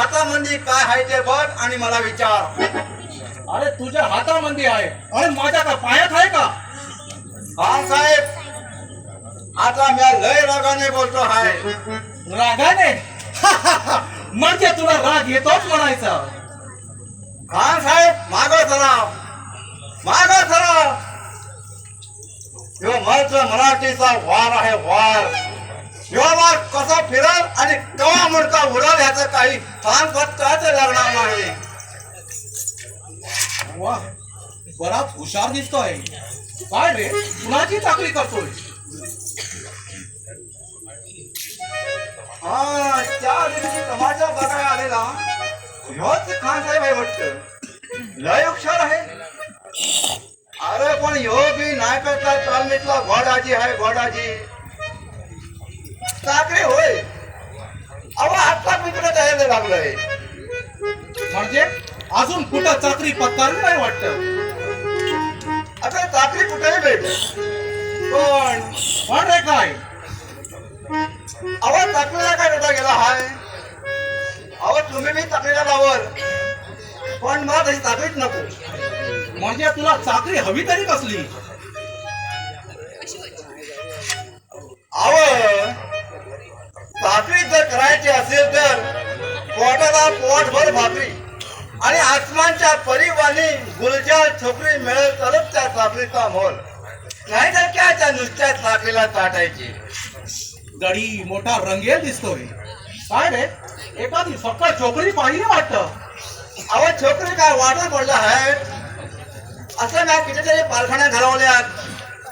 हातामध्ये काय आहे ते बघ आणि मला विचार. अरे, तुझ्या हातामध्ये आहे आणि माझ्या का पायात आहे का? खान साहेब, आता मी लय रागाने बोलतो आहे. रागाने? म्हणजे तुला राग येतोच म्हणायचा. खान साहेब, माग सरा, माग सरा. ह्यो मर्द मराठीचा वार आहे, वार. ह्यो वार कसा फिरल आणि कवा मुडका उडल ह्याचं काही थांब पत्ताच लागणार नाही. वा, बराच हुशार दिसतोय. काय रे, कुणाची चाकरी करतोय? हा, त्या दिवशी तमाशा बघायला आलेला ह्योच खान साहेब आहे वाटतं. लय हुशार आहे. अरे, पण ह्यो बी नायकातला तालमीतला घोडाजी आहे, घोडाजी. चाकरी होय. अहो, आत्ता पिंजरा जायला लागलोय. म्हणजे अजून कुठं चाकरी पत्कारली नाही वाटतं? आता चाकरी कुठेही भेट, पण पण रे काय? अहो, चाकरीला काय तोटा गेला हाय? अहो, तुम्ही बी चाकरीला लावल, पण मला तशी चाकरीच नको. म्हणजे तुला चाकरी हवी तरी कसली? अहो, भाकरी जर करायची असेल तर पोटाला पोटभर भाकरी आणि आसमानच्या परिवानी गुलजार छोकरी मिळेल तरच त्या चाकरीचा मोल, नाही तर काय त्या नुसत्या चाकरीला चाटायची. गडी मोठा रंगेल दिसतोय. काय रे, एखादी फक्त छोकरी पाहिली वाटतं? अहो, छोकरी काय वाटत पडलं आहे? असं नाही, कितीतरी पालखान्या घालवल्यात,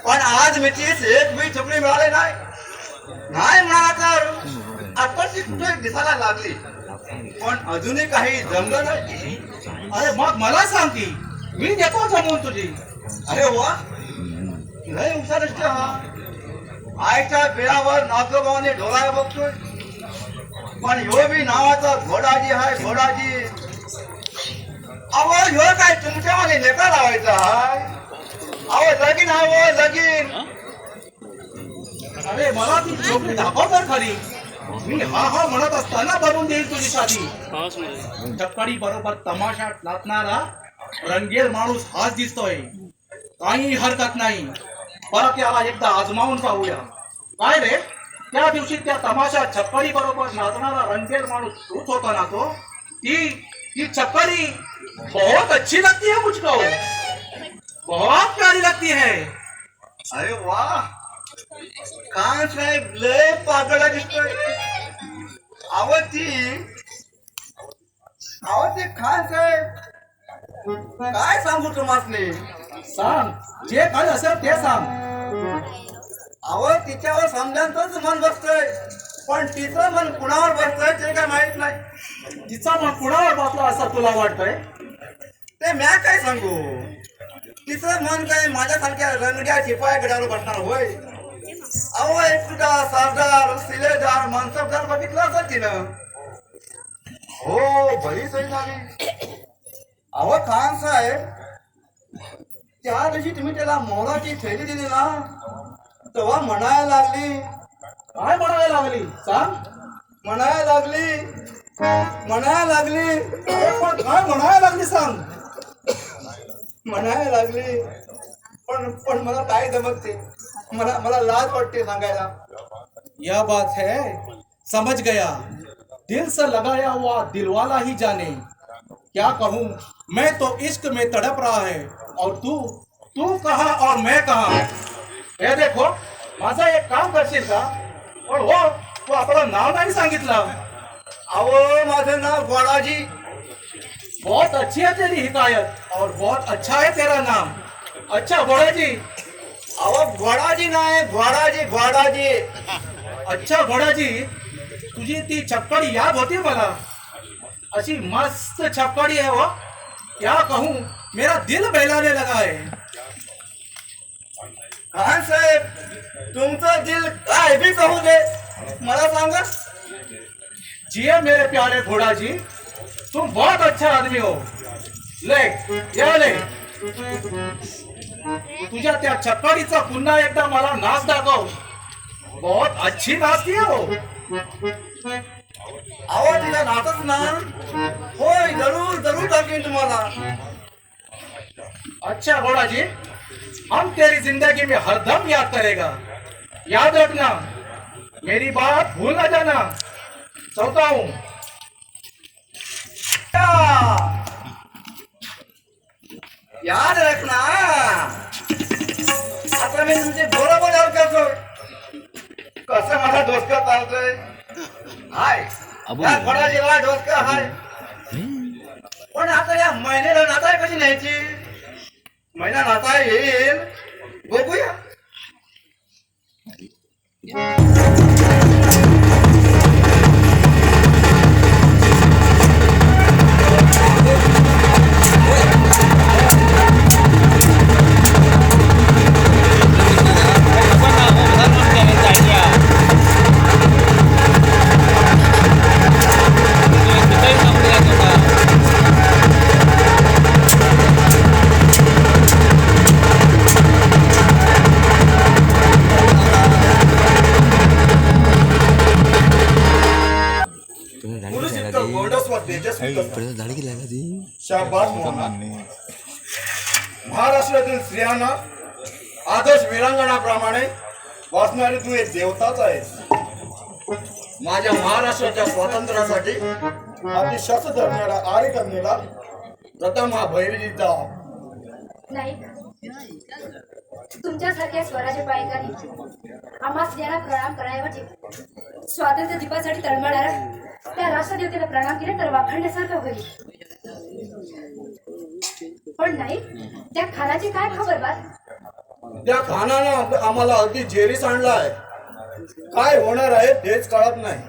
पण आज मितीस एक बी छोकरी मिळाली नाही. नाही म्हणाला तर आताची कुठे दिसायला लागली, पण अजूनही काही जमलं नाही. अरे, मग मला सांग की मी देतो जमवून तुझी. अरे वा, लय हुशार दिसतोय हा. आईच्या बिळावर नागोबाने ढोलाय बघतोय, पण ह्यो बी नावाचा घोडाजी हाय, घोडाजी. अहो, ह्यो काय तुमच्या मागे लेका लावायचा हाय? अहो, लगीन हवं, लगीन. अरे, मला ती छोकरी दाखव तर खरी. मी हा हा म्हणत असताना बनवून देईल तुझी शादी. चक्कडी बरोबर तमाशात नाचणारा रंगेल माणूस हाच दिसतोय. काही हरकत नाही, परत याला एकदा आजमावून पाहूया. काय रे, त्या दिवशी त्या तमाशात छप्पडी बरोबर नाचणारा रंगेल माणूस तूच होता ना तो? ती ती छप्पड़ी बहुत अच्छी लगती है मुझको, बहुत प्यारी लगती है. अरे वा, खान साहेब लय पागला दिसतोय. अहो ती, अहो ते खान साहेब, काय सांगू तुम्हासनी? सांग, जे काय असेल ते सांग. अहो, तिच्यावर समजांचंच मन बसतोय, पण तिचं मन कुणावर बसतोय ते काय माहित नाही. तिचा मन कुणावर बसला असं तुला वाटतंय? ते म्या काय सांगू? तिचं मन काय माझ्यासारख्या रंगड्या शिपाया गड्यावर बसणार होय? अहो, एक सरदार, सिलेदार, मनसबदार बघितलं असेल तिनं. हो, बरी सोय झाली. अहो खान साहेब, त्या दिवशी तुम्ही त्याला मोहराची थैली दिली ना, तेव्हा म्हणायला लागली. काय म्हणायला लागली, सांग. म्हणायला लागली, म्हणायला लागली. अरे, पण काय म्हणायला लागली, सांग. म्हणायला लागली, पण पण मला काय जमत ते, मला मला लाज वाटते सांगायला. यह बात है, समझ गया. दिल से लगाया हुआ दिलवाला ही जाने. क्या कहूँ, मैं तो इश्क में तड़प रहा है और तू तू कहा और मैं कहा. हे देखो, माझं एक काम करशील का? पण हो, तू आपलं नाव नाही सांगितलं. अहो, माझं नाव गोडाजी. बहुत अच्छी है तेरी हिकायत और बहुत अच्छा है तेरा नाम. अच्छा घोड़ाजी. अहो, घोडाजी नाही, घोडाजी, घोडाजी. अच्छा घोडाजी, तुझी ती छप्पडी याद होती मला. अशी मस्त छप्पड़ी है वो, क्या कहूँ, मेरा दिल बहलाने लगा है. खान साहेब, तुमचं दिल काय बी कहू दे, मला सांगा. जिए मेरे प्यारे घोड़ा जी, तुम बहुत अच्छा आदमी हो. ले, या ले, तुझ्या त्या छप्पडीचा पुन्हा एकदा मला नाच दाखव. बहुत अच्छी नाचती है वो. अहो तिला नाचच ना. होय, जरूर जरूर दाखवीन तुम्हाला. अच्छा घोड़ा जी, हम तेरी जिंदगी में हरदम याद करेगा. याद रखना, मेरी बात भूल ना जाना. चलता हूँ. याद रखना. आता मी तुमचे बरोबर याद करतो. कसं माझा डोसका चालतोय हाय. या घोडाजीला डोसका हाय, पण आता या महिन्याला नाताय कशी न्यायची? महिना नाताय येईल, बघूया. पुरुष इतका गोंडस व तेजस्वी कसा? शाबास मोहना. महाराष्ट्रातील स्त्रियांना आदर्श वीरांगणाप्रमाणे वाचणारी तू एक देवताच आहेस. माझ्या महाराष्ट्राच्या स्वातंत्र्यासाठी आपली शस्त्र धरणाऱ्या आर्य कन्येला प्रथम हा भैरीचा. नाही, तुमच्यासारख्या स्वराज्य पायकांनी आम्हा स्त्रियांना प्रणाम करायवर स्वातंत्र्य दीपासाठी तळमळणाऱ्या त्या राष्ट्रदेवतेला प्रणाम केले तर वाखाणण्यासारखं होईल. पण नाही, त्या खानाची काय खबर बात? त्या खानानं आम्हाला अगदी जेरीस आणला आहे. काय होणार आहे तेच कळत नाही.